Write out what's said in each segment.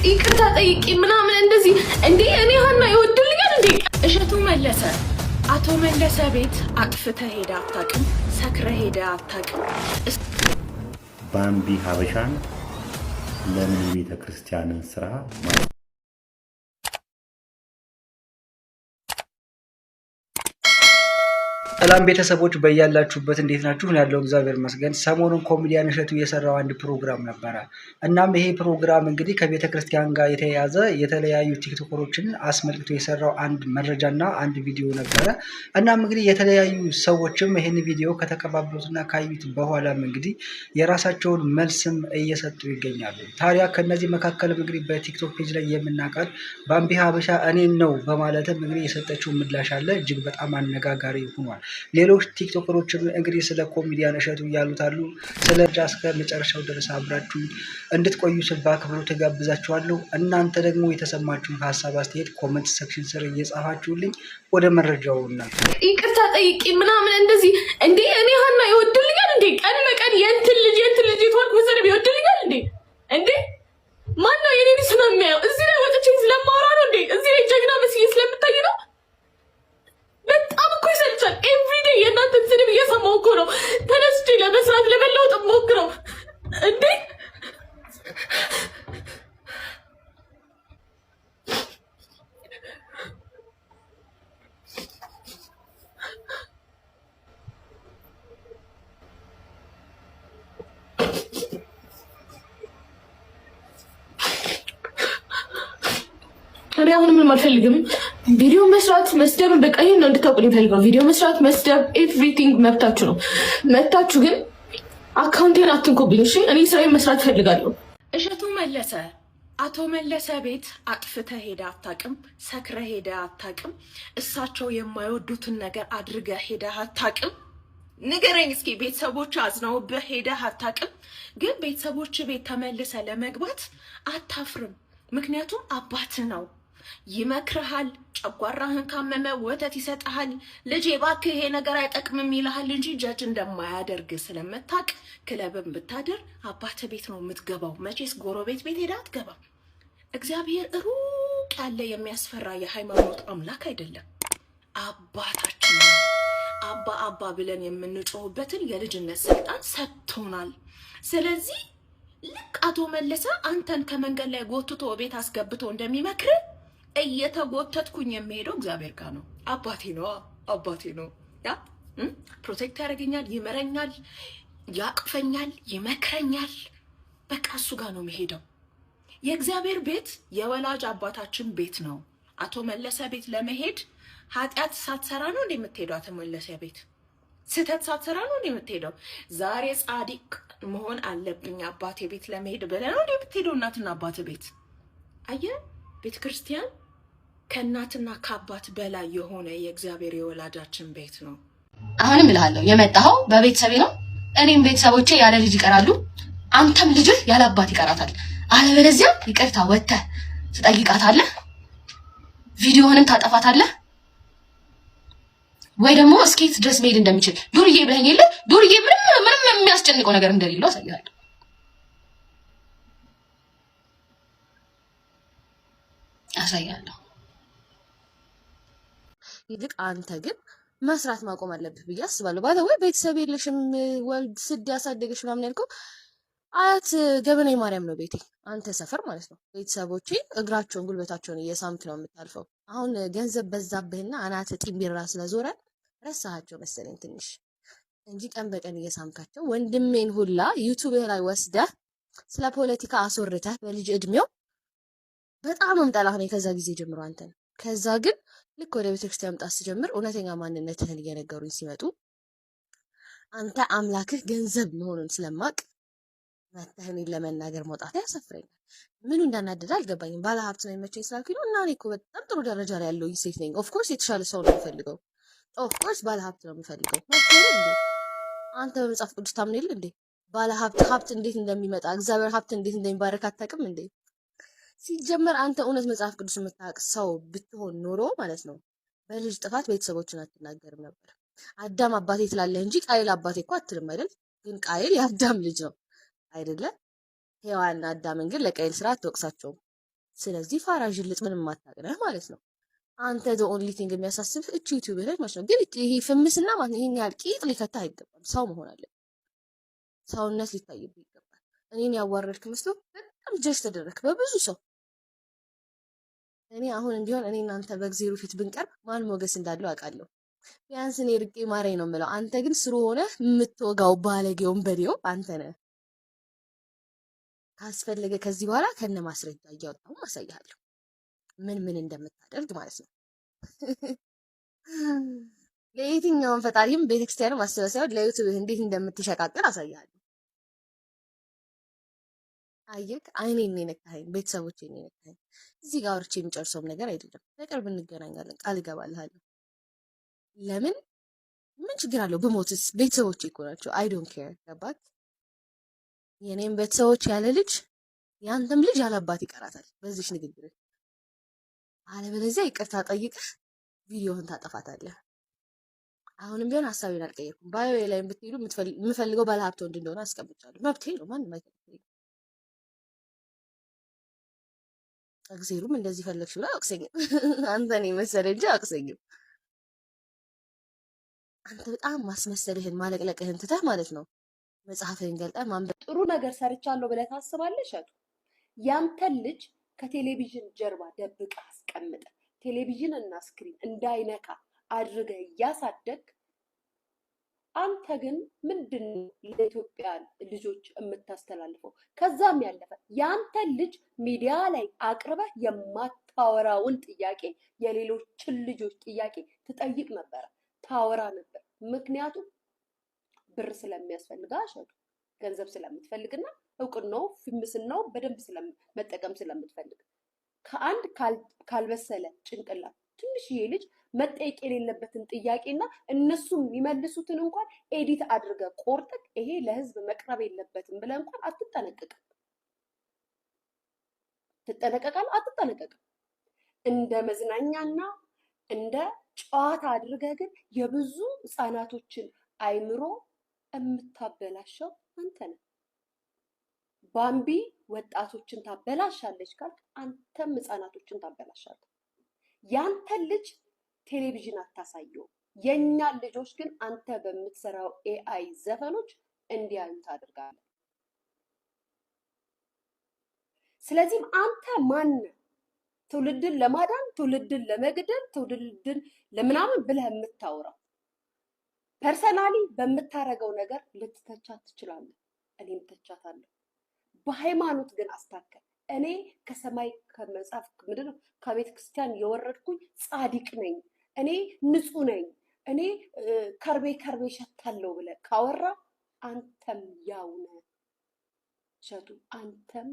ይቅርታ ጠይቄ ምናምን እንደዚህ እንዴ እኔ ሀና ይወድልኛል እንዴ? እሸቱ መለሰ፣ አቶ መለሰ ቤት አጥፍተህ ሄደህ አታውቅም፣ ሰክረህ ሄደህ አታውቅም። ባምቢ ሀበሻን ለምን የቤተ ክርስቲያንን ስራ ሰላም ቤተሰቦች፣ በያላችሁበት እንዴት ናችሁ? ያለው እግዚአብሔር ይመስገን። ሰሞኑን ኮሜዲያን እሸቱ የሰራው አንድ ፕሮግራም ነበረ። እናም ይሄ ፕሮግራም እንግዲህ ከቤተ ክርስቲያን ጋር የተያያዘ የተለያዩ ቲክቶከሮችን አስመልክቶ የሰራው አንድ መረጃና አንድ ቪዲዮ ነበረ። እናም እንግዲህ የተለያዩ ሰዎችም ይህን ቪዲዮ ከተቀባበሉትና ካዩት በኋላም እንግዲህ የራሳቸውን መልስም እየሰጡ ይገኛሉ። ታዲያ ከነዚህ መካከልም እንግዲህ በቲክቶክ page ላይ የምናውቃት ባምቢ ሀበሻ እኔን ነው በማለትም እንግዲህ የሰጠችው ምላሽ አለ። እጅግ በጣም አነጋጋሪ ሆኗል። ሌሎች ቲክቶከሮችም እንግዲህ ስለ ኮሜዲያን እሸቱ እያሉት አሉ። ስለ እስከ መጨረሻው ድረስ አብራችሁ እንድትቆዩ ስል በአክብሮት ተጋብዛችኋለሁ። እናንተ ደግሞ የተሰማችሁን ሀሳብ አስተያየት comment section ስር እየጻፋችሁልኝ ወደ መረጃው እናልፍ። ይቅርታ ጠይቄ ምናምን እንደዚህ እንዴ እኔ ሀና ይወድልኛል እንዴ? ቀን በቀን የእንትን ልጅ የእንትን ልጅ የተዋልኩ መሰለኝ ይወድልኛል እንዴ? እንዴ ማን ነው የኔን ስም የሚያየው? እዚህ ላይ ወጥቼ ስለማወራ ነው እንዴ? እዚህ ላይ ጀግና መስዬ ስለምታይ ነው? በጣም እኮ ይሰልቻል። Everyday የእናንተን ስድብ እየሰማሁ እኮ ነው ተነስቼ ለመስራት ለመለወጥ ሞክረው እንዴ። እኔ አሁን ምንም አልፈልግም። ቪዲዮ መስራት መስደብ፣ በቃ ይሄን ነው እንድታውቁ የሚፈልገው። ቪዲዮ መስራት መስደብ፣ everything መብታችሁ ነው። መብታችሁ ግን አካውንቴን አትንኩብኝ። እሺ፣ እኔ ስራዬን መስራት እፈልጋለሁ። እሸቱ መለሰ፣ አቶ መለሰ ቤት አጥፍተህ ሄደህ አታውቅም፣ ሰክረህ ሄደህ አታውቅም፣ እሳቸው የማይወዱትን ነገር አድርገህ ሄደህ አታውቅም። ንገረኝ እስኪ፣ ቤተሰቦች አዝነውብህ ሄደህ አታውቅም። ግን ቤተሰቦች ቤት ተመልሰህ ለመግባት አታፍርም። ምክንያቱም አባት ነው፣ ይመክርሃል። ጨጓራህን ካመመ ወተት ይሰጥሃል። ልጄ እባክህ ይሄ ነገር አይጠቅምም ይልሃል እንጂ ጀጅ እንደማያደርግ ስለምታውቅ ክለብን ብታድር አባት ቤት ነው የምትገባው። መቼስ ጎረቤት ቤት ሄዳ አትገባም። እግዚአብሔር ሩቅ ያለ የሚያስፈራ የሃይማኖት አምላክ አይደለም፣ አባታችን ነው። አባ አባ ብለን የምንጮህበትን የልጅነት ስልጣን ሰጥቶናል። ስለዚህ ልክ አቶ መለሰ አንተን ከመንገድ ላይ ጎትቶ ቤት አስገብቶ እንደሚመክር እየተጎተትኩኝ የሚሄደው እግዚአብሔር ጋር ነው። አባቴ ነው፣ አባቴ ነው። ያ protect ያደርገኛል፣ ይመረኛል፣ ያቅፈኛል፣ ይመክረኛል። በቃ እሱ ጋር ነው የሚሄደው። የእግዚአብሔር ቤት የወላጅ አባታችን ቤት ነው። አቶ መለሰ ቤት ለመሄድ ኃጢአት ሳትሰራ ነው እንደ የምትሄደው? አቶ መለሰ ቤት ስህተት ሳትሰራ ነው እንደ የምትሄደው? ዛሬ ጻድቅ መሆን አለብኝ አባቴ ቤት ለመሄድ ብለህ ነው እንደ የምትሄደው? እናትና አባት ቤት አየህ፣ ቤተ ክርስቲያን ከእናትና ከአባት በላይ የሆነ የእግዚአብሔር የወላጃችን ቤት ነው። አሁንም እልሃለሁ የመጣኸው በቤተሰቤ ነው። እኔም ቤተሰቦቼ ያለ ልጅ ይቀራሉ፣ አንተም ልጅህ ያለ አባት ይቀራታል። አለበለዚያ ይቅርታ ወጥተህ ትጠይቃታለህ፣ ቪዲዮህንም ታጠፋታለህ፣ ወይ ደግሞ እስኬት ድረስ መሄድ እንደሚችል ዱርዬ ብለኸኝ የለ ዱርዬ ምንም ምንም የሚያስጨንቀው ነገር እንደሌለው አሳይሃለሁ። አሳያለሁ። ይልቅ አንተ ግን መስራት ማቆም አለብህ ብዬ አስባለሁ። By the way ቤተሰብ የለሽም ወልድ ስድ ያሳደገሽ ምናምን ያልከው አያት ገበናዊ ማርያም ነው ቤቴ፣ አንተ ሰፈር ማለት ነው። ቤተሰቦቼ እግራቸውን ጉልበታቸውን እየሳምክ ነው የምታልፈው። አሁን ገንዘብ በዛብህና አናት ጢምቢራ ስለዞረ ረሳሃቸው መሰለኝ ትንሽ እንጂ ቀን በቀን እየሳምካቸው ወንድሜን ሁላ ዩቱብህ ላይ ወስደህ ስለ ፖለቲካ አስወርተህ በልጅ እድሜው በጣም እምጠላህ ነው ከዛ ጊዜ ጀምሮ አንተን። ከዛ ግን ልክ ወደ ቤተክርስቲያን መምጣት ስጀምር እውነተኛ ማንነትህን እየነገሩኝ ሲመጡ አንተ አምላክህ ገንዘብ መሆኑን ስለማቅ መተህ እኔን ለመናገር መውጣት ያሳፍረኛል። ምኑ እንዳናደደ አልገባኝም። ባለ ሀብት ነው የመቸኝ ስላልኩኝ ነው። እና እኔ እኮ በጣም ጥሩ ደረጃ ላይ ያለሁኝ ሴት ነኝ። Of course የተሻለ ሰው ነው የምፈልገው። Of course ባለ ሀብት ነው የምፈልገው። መብት እንዴ? አንተ በመጽሐፍ ቅዱስ ታምን የለ እንዴ? ባለ ሀብት ሀብት እንዴት እንደሚመጣ እግዚአብሔር ሀብት እንዴት እንደሚባረክ አታውቅም እንዴ? ሲጀመር አንተ እውነት መጽሐፍ ቅዱስ የምታውቅ ሰው ብትሆን ኖሮ ማለት ነው በልጅ ጥፋት ቤተሰቦችን አትናገርም ነበር። አዳም አባቴ ትላለህ እንጂ ቃየል አባቴ እኮ አትልም አይደል? ግን ቃየል የአዳም ልጅ ነው አይደለ? ሔዋንና አዳምን ግን ለቃየል ስራ አትወቅሳቸውም። ስለዚህ ፋራ ዥልጥ ምንም አታውቅነህ ማለት ነው። አንተ the only thing የሚያሳስብህ እች ዩቲዩብ ላይ ማለት ነው። ግን ይሄ famous ና ማለት ነው ይሄን ያህል ቂጥ ሊከታህ አይገባም። ሰው መሆን አለብህ። ሰውነት ሊታይብህ ይገባል። እኔን ያዋረድክ መስሎ በጣም ጀጅ ተደረግክ በብዙ ሰው። እኔ አሁንም ቢሆን እኔ እናንተ በእግዜሩ ፊት ብንቀርብ ማን ሞገስ እንዳለው አውቃለሁ። ቢያንስ እኔ ርቄ ማረኝ ነው የምለው። አንተ ግን ስሩ ሆነ የምትወጋው ባለጌውን በዴው አንተ ነህ። ካስፈለገ ከዚህ በኋላ ከነ ማስረጃ እያወጣሁ አሳይሃለሁ ምን ምን እንደምታደርግ ማለት ነው። ለየትኛውም ፈጣሪም ቤተክርስቲያንም አስበህ ሳይሆን ለዩቱብ እንዴት እንደምትሸቃቅል አሳይሃለሁ። አየህ፣ አይኔን ነው የነካኸኝ፣ ቤተሰቦቼን ነው የነካኸኝ። እዚህ ጋር አውርቼ የሚጨርሰውም ነገር አይደለም። በቅርብ እንገናኛለን፣ ቃል እገባልሃለሁ። ለምን ምን ችግር አለው? ብሞትስ ቤተሰቦቼ እኮ ናቸው። I don't care፣ ገባክ? የኔም ቤተሰቦች ያለ ልጅ የአንተም ልጅ ያለ አባት ይቀራታል በዚች ንግግር። አለበለዚያ ይቅርታ ጠይቀህ ቪዲዮህን ታጠፋታለህ። አሁንም ቢሆን ሀሳቤን አልቀየርኩም። Bio ላይ ብትሄዱ የምፈልገው ባለሀብት ወንድ እንደሆነ አስቀምጫለሁ። መብቴ ነው፣ ማንም አይከለክለኝም። እግዜሩም እንደዚህ ፈለግሽ ብሎ አያወቅሰኝም። አንተን የመሰለ እንጂ አያወቅሰኝም። አንተ በጣም ማስመሰልህን ማለቅለቅህን ትተህ ማለት ነው መጽሐፍህን ገልጠህ ማንበብ። ጥሩ ነገር ሰርቻለሁ ብለህ ታስባለህ? እሸቱ፣ ያንተን ልጅ ከቴሌቪዥን ጀርባ ደብቀህ አስቀምጠህ ቴሌቪዥን እና screen እንዳይነካ አድርገህ እያሳደግ፣ አንተ ግን ምንድን ነው ለኢትዮጵያ ልጆች የምታስተላልፈው? ከዛም ያለፈ ያንተን ልጅ ሚዲያ ላይ አቅርበህ የማታወራውን ጥያቄ፣ የሌሎችን ልጆች ጥያቄ ትጠይቅ ነበረ፣ ታወራ ነበር። ምክንያቱም ብር ስለሚያስፈልግህ እሸቱ፣ ገንዘብ ስለምትፈልግና እውቅናው famous ናው በደንብ መጠቀም ስለምትፈልግ፣ ከአንድ ካልበሰለ ጭንቅላት ትንሽዬ ልጅ መጠየቅ የሌለበትን ጥያቄና እነሱም የሚመልሱትን እንኳን edit አድርገህ ቆርጠህ ይሄ ለህዝብ መቅረብ የለበትም ብለህ እንኳን አትጠነቀቅም። ትጠነቀቃለህ? አትጠነቀቅም። እንደ መዝናኛና እንደ ጨዋታ አድርገህ ግን የብዙ ህፃናቶችን አይምሮ የምታበላሸው አንተ ነህ። ባምቢ ወጣቶችን ታበላሻለች ካልክ አንተም ህፃናቶችን ታበላሻለህ። ያንተን ልጅ ቴሌቪዥን አታሳየውም። የእኛን ልጆች ግን አንተ በምትሰራው AI ዘፈኖች እንዲያዩ ታደርጋለህ። ስለዚህም አንተ ማን ትውልድን ለማዳን፣ ትውልድን ለመግደል፣ ትውልድን ለምናምን ብለህ የምታወራው? Personally በምታረገው ነገር ልትተቻት ትችላለህ። እኔም ተቻታለሁ። በሃይማኖት ግን አስታከል እኔ ከሰማይ ከመጽሐፍ ምንድን ነው ከቤተ ክርስቲያን የወረድኩኝ ጻድቅ ነኝ፣ እኔ ንጹህ ነኝ፣ እኔ ከርቤ ከርቤ ሸታለሁ ብለህ ካወራ አንተም ያው ነህ እሸቱ፣ አንተም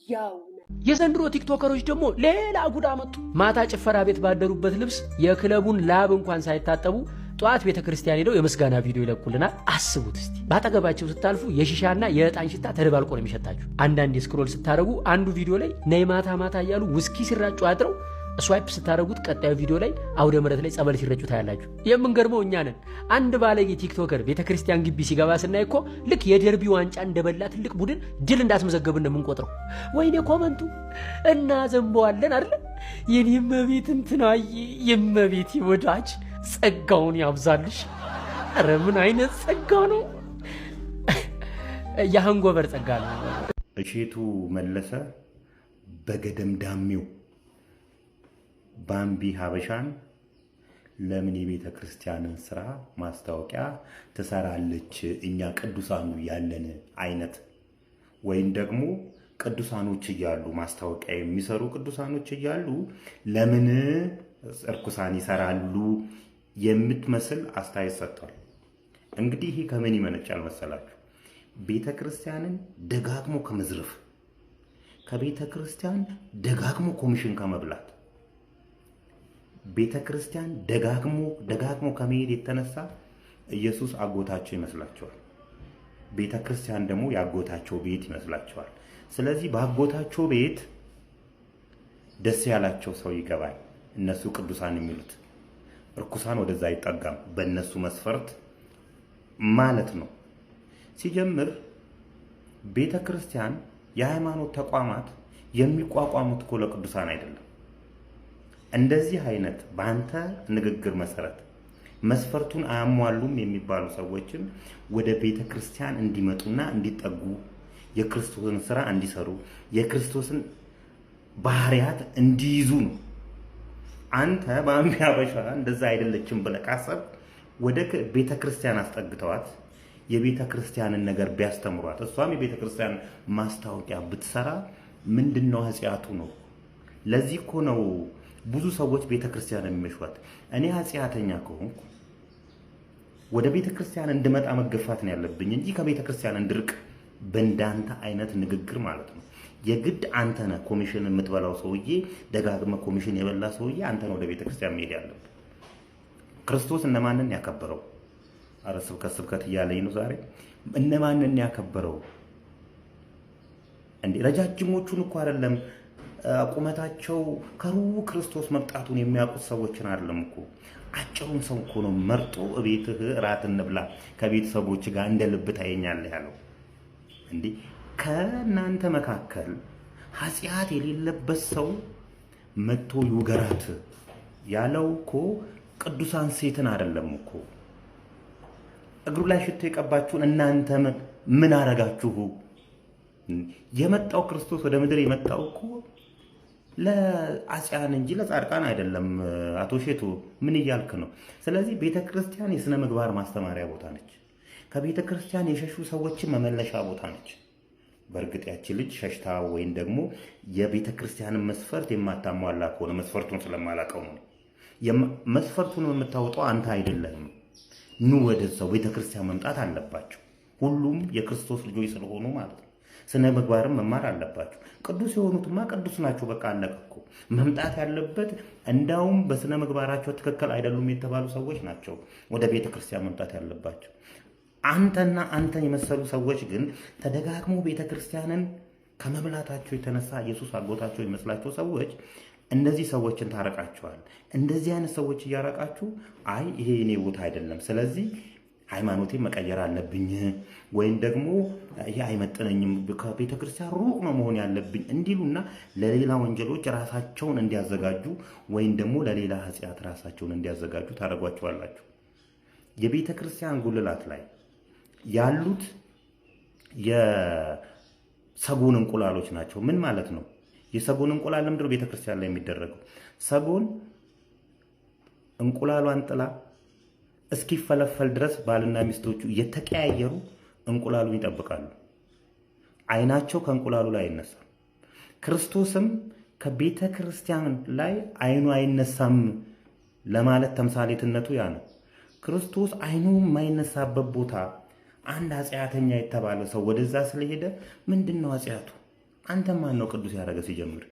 ያው ነህ። የዘንድሮ ቲክቶከሮች ደግሞ ሌላ ጉድ አመጡ። ማታ ጭፈራ ቤት ባደሩበት ልብስ የክለቡን ላብ እንኳን ሳይታጠቡ ጠዋት ቤተ ክርስቲያን ሄደው የምስጋና ቪዲዮ ይለቁልናል። አስቡት እስቲ፣ ባጠገባቸው ስታልፉ የሺሻና የዕጣን ሽታ ተደባልቆ ነው የሚሸታችሁ። አንዳንድ scroll ስታደርጉ አንዱ ቪዲዮ ላይ ነይ ማታ ማታ እያሉ ውስኪ ሲራጩ አድረው swipe ስታደርጉት ቀጣዩ ቪዲዮ ላይ አውደ ምሕረት ላይ ጸበል ሲረጩ ታያላችሁ። የምንገርመው እኛ ነን። አንድ ባለጌ TikToker ቤተ ክርስቲያን ግቢ ሲገባ ስናይ እኮ ልክ የደርቢ ዋንጫ እንደበላ ትልቅ ቡድን ድል እንዳስመዘገብን ነው የምንቆጥረው። ወይኔ comment ኡ እናዘንበዋለን አይደለ? የኔ እመቤት እንትናዬ፣ የእመቤት ወዳጅ፣ ጸጋውን ያብዛልሽ። ኧረ ምን አይነት ጸጋ ነው! የ hangover ጸጋ ነው። እሼቱ መለሰ በገደምዳሜው ባምቢ ሀበሻን ለምን የቤተ ክርስቲያንን ስራ ማስታወቂያ ትሰራለች፣ እኛ ቅዱሳኑ ያለን አይነት ወይም ደግሞ ቅዱሳኖች እያሉ፣ ማስታወቂያ የሚሰሩ ቅዱሳኖች እያሉ ለምን እርኩሳን ይሰራሉ የምትመስል አስተያየት ሰጥቷል። እንግዲህ ይሄ ከምን ይመነጫል መሰላችሁ? ቤተ ክርስቲያንን ደጋግሞ ከመዝረፍ፣ ከቤተ ክርስቲያን ደጋግሞ ኮሚሽን ከመብላት፣ ቤተ ክርስቲያን ደጋግሞ ደጋግሞ ከመሄድ የተነሳ ኢየሱስ አጎታቸው ይመስላቸዋል። ቤተ ክርስቲያን ደግሞ የአጎታቸው ቤት ይመስላቸዋል። ስለዚህ በአጎታቸው ቤት ደስ ያላቸው ሰው ይገባል። እነሱ ቅዱሳን የሚሉት እርኩሳን ወደዛ አይጠጋም፣ በእነሱ መስፈርት ማለት ነው። ሲጀምር ቤተ ክርስቲያን የሃይማኖት ተቋማት የሚቋቋሙት እኮ ለቅዱሳን አይደለም። እንደዚህ አይነት በአንተ ንግግር መሰረት መስፈርቱን አያሟሉም የሚባሉ ሰዎችን ወደ ቤተ ክርስቲያን እንዲመጡና እንዲጠጉ፣ የክርስቶስን ስራ እንዲሰሩ፣ የክርስቶስን ባህሪያት እንዲይዙ ነው። አንተ በአምቢ አበሻ እንደዛ አይደለችም ብለህ ካሰብክ ወደ ቤተ ክርስቲያን አስጠግተዋት የቤተ ክርስቲያንን ነገር ቢያስተምሯት፣ እሷም የቤተ ክርስቲያን ማስታወቂያ ብትሰራ ምንድን ነው ኃጢአቱ ነው? ለዚህ እኮ ነው ብዙ ሰዎች ቤተ ክርስቲያን የሚመሿት። እኔ ኃጢአተኛ ከሆንኩ ወደ ቤተ ክርስቲያን እንድመጣ መገፋት ነው ያለብኝ እንጂ ከቤተ ክርስቲያን እንድርቅ በእንዳንተ አይነት ንግግር ማለት ነው። የግድ አንተ ነህ ኮሚሽን የምትበላው ሰውዬ፣ ደጋግመህ ኮሚሽን የበላ ሰውዬ አንተ ነህ ወደ ቤተ ክርስቲያን መሄድ ያለብህ። ክርስቶስ እነማንን ያከበረው? አረ ስብከት ስብከት እያለኝ ነው ዛሬ። እነማንን ያከበረው? እንዴ ረጃጅሞቹን እኮ አይደለም፣ ቁመታቸው ከሩቅ ክርስቶስ መምጣቱን የሚያውቁት ሰዎችን አይደለም እኮ፣ አጭሩን ሰው እኮ ነው መርጦ እቤትህ እራት እንብላ ከቤተሰቦች ጋር እንደ ልብ ታየኛለህ ያለው። እንዴ ከእናንተ መካከል ኃጢአት የሌለበት ሰው መጥቶ ይውገራት ያለው እኮ ቅዱሳን ሴትን አይደለም እኮ። እግሩ ላይ ሽቶ የቀባችሁን እናንተ ምን አረጋችሁ? የመጣው ክርስቶስ ወደ ምድር የመጣው እኮ ለአጽያን እንጂ ለጻድቃን አይደለም። አቶ ሼቱ ምን እያልክ ነው? ስለዚህ ቤተክርስቲያን የስነ ምግባር ማስተማሪያ ቦታ ነች። ከቤተ ክርስቲያን የሸሹ ሰዎችን መመለሻ ቦታ ነች። በእርግጥ ያቺ ልጅ ሸሽታ ወይም ደግሞ የቤተ ክርስቲያንን መስፈርት የማታሟላ ከሆነ፣ መስፈርቱን ስለማላውቀው ነው። መስፈርቱን የምታወጣው አንተ አይደለህም። ኑ ወደዛው ቤተ ክርስቲያን መምጣት አለባቸው። ሁሉም የክርስቶስ ልጆች ስለሆኑ ማለት ነው። ስነ ምግባርም መማር አለባቸው። ቅዱስ የሆኑትማ ቅዱስ ናቸው። በቃ አለቀ እኮ። መምጣት ያለበት እንዳውም በስነ ምግባራቸው ትክክል አይደሉም የተባሉ ሰዎች ናቸው ወደ ቤተ ክርስቲያን መምጣት ያለባቸው። አንተና አንተን የመሰሉ ሰዎች ግን ተደጋግሞ ቤተ ክርስቲያንን ከመብላታቸው የተነሳ ኢየሱስ አጎታቸው ይመስላቸው ሰዎች እነዚህ ሰዎችን ታረቃቸዋል። እንደዚህ አይነት ሰዎች እያረቃችሁ አይ ይሄ የኔ ቦታ አይደለም፣ ስለዚህ ሃይማኖቴን መቀየር አለብኝ ወይም ደግሞ ይሄ አይመጥነኝም፣ ከቤተ ክርስቲያን ሩቅ ነው መሆን ያለብኝ እንዲሉና ለሌላ ወንጀሎች ራሳቸውን እንዲያዘጋጁ ወይም ደግሞ ለሌላ ኃጢአት ራሳቸውን እንዲያዘጋጁ ታደርጓቸዋላችሁ። የቤተ ክርስቲያን ጉልላት ላይ ያሉት የሰጎን እንቁላሎች ናቸው። ምን ማለት ነው? የሰጎን እንቁላል ለምንድን ነው ቤተ ክርስቲያን ላይ የሚደረገው? ሰጎን እንቁላሏን ጥላ እስኪፈለፈል ድረስ ባልና ሚስቶቹ እየተቀያየሩ እንቁላሉን ይጠብቃሉ። አይናቸው ከእንቁላሉ ላይ አይነሳም። ክርስቶስም ከቤተ ክርስቲያን ላይ አይኑ አይነሳም ለማለት ተምሳሌትነቱ ያ ነው። ክርስቶስ አይኑ የማይነሳበት ቦታ አንድ ኃጢአተኛ የተባለ ሰው ወደዛ ስለሄደ ምንድን ነው ኃጢአቱ? አንተ ማን ነው ቅዱስ ያደረገ ሲጀምር?